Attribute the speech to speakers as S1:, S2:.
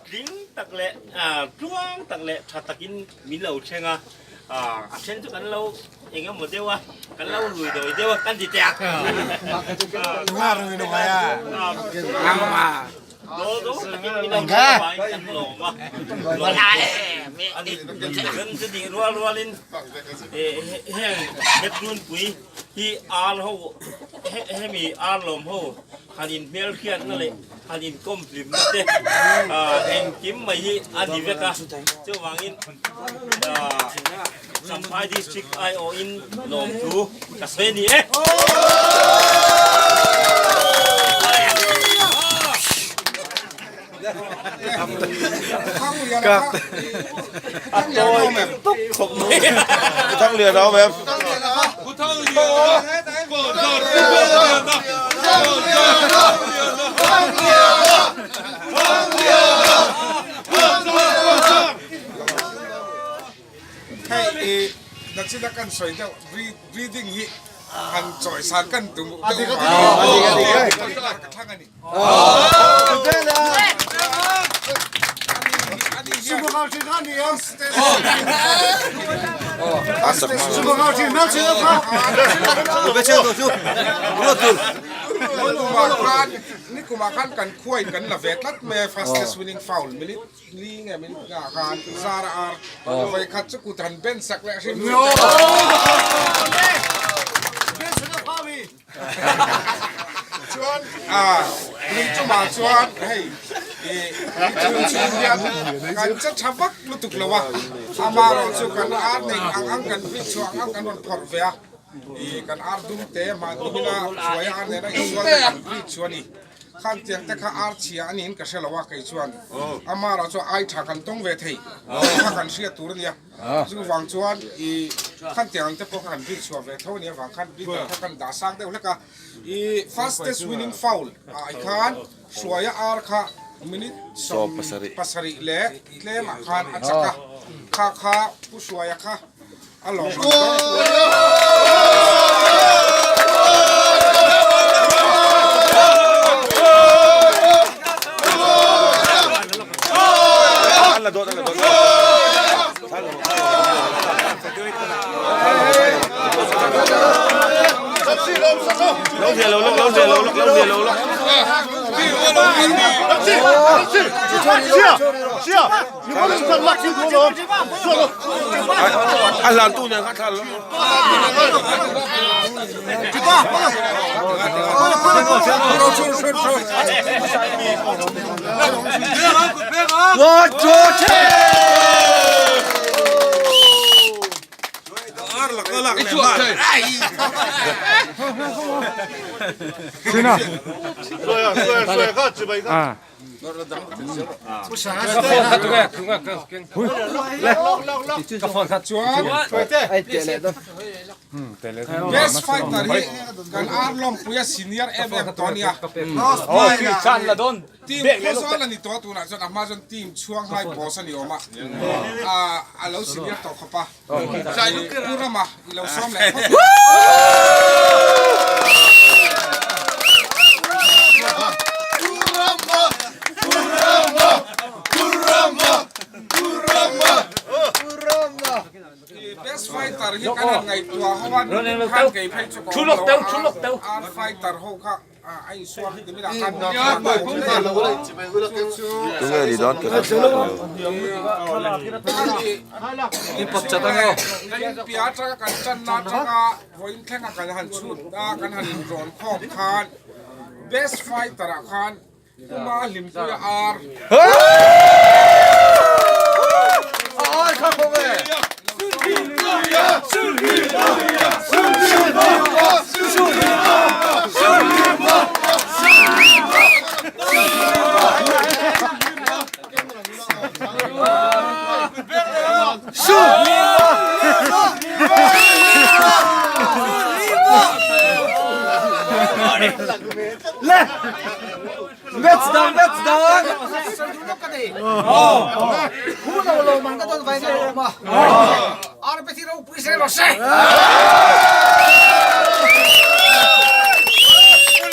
S1: tling tak leh tluang tak leh tha takin min lo thleng a, a then chu kan lo eng emaw deuh a, kan lo rui dawi deuh a kan ti teh a. Daw daw takin min lo thleng avangin kan lawm a, lawm a ni. Kan chutih rual rualin heng Metrunpui hi ar ho hemi ar lawm ho han inhmelhriatna leh han inkawmhlimna te engkim mai hi a ni vek a, chuvangin Champhai District aiawhin lawmthu ka sawi a ni e. A tawi tuk khawp mai.
S2: Thanglian a awm em?
S3: Hei i nachina kan sawi deuh breeding hi han chawi san kan tum deuh ka thlang a ni. Nikumah khan kan khuain kan la ve tlat mai a, fastest winning foul minute li nge minute nga khan zar a ar vawi khat chu kut han ben sak leh hrim hrim. Chuan tui chumah chuan hei tui chhung hian kan che tha vak lutuk lo a, amaherawh chu kan ar nei ang ang kan hmih chhuah ang ang kan rawn phawrh ve a, kan ar dum te mahni hmina hruaia ar nena insual te kan hmih chhuah a ni. Khan tiang te kha ar chhia a niin ka hre lo a kei chuan amaherawh chu ai tha kan tawng ve thei kha kan hriat tur a nia. Chuvang chuan i khan tiang ang te pawh kha kan bik chhuah ve tho a nih avang khan bik kha kan dah sang deuh hlek a. I fastest winning foul ah khan Hruaia ar kha minute 17 leh tlemah khan a chak a, kha kha Pu Hruaia kha a lawm ang dawn.
S2: A hlan tu nen kha thla lo.
S3: Best fighter hi kan ar lawmpuia senior em em tawh a nia. Team Khawzawl a ni tawh a tunah chuan a hma chuan team chhuanglai boss a ni awm a, a lo senior tawh khawp a. Pu Rama i lo sawm leh phawt. Best fighter hi kan han ngaihtuah ho a, khan kei phei chu ka awm lo a, ar fighter ho kha a insual hi nimin ah khan
S2: Tunge ni dawn ka hre lo.
S3: Pia atanga kan tanna atanga vawiin thlenga kan han chhut a kan han inrawn khawm khan best fighter ah khan Puma Hlimpuia ar.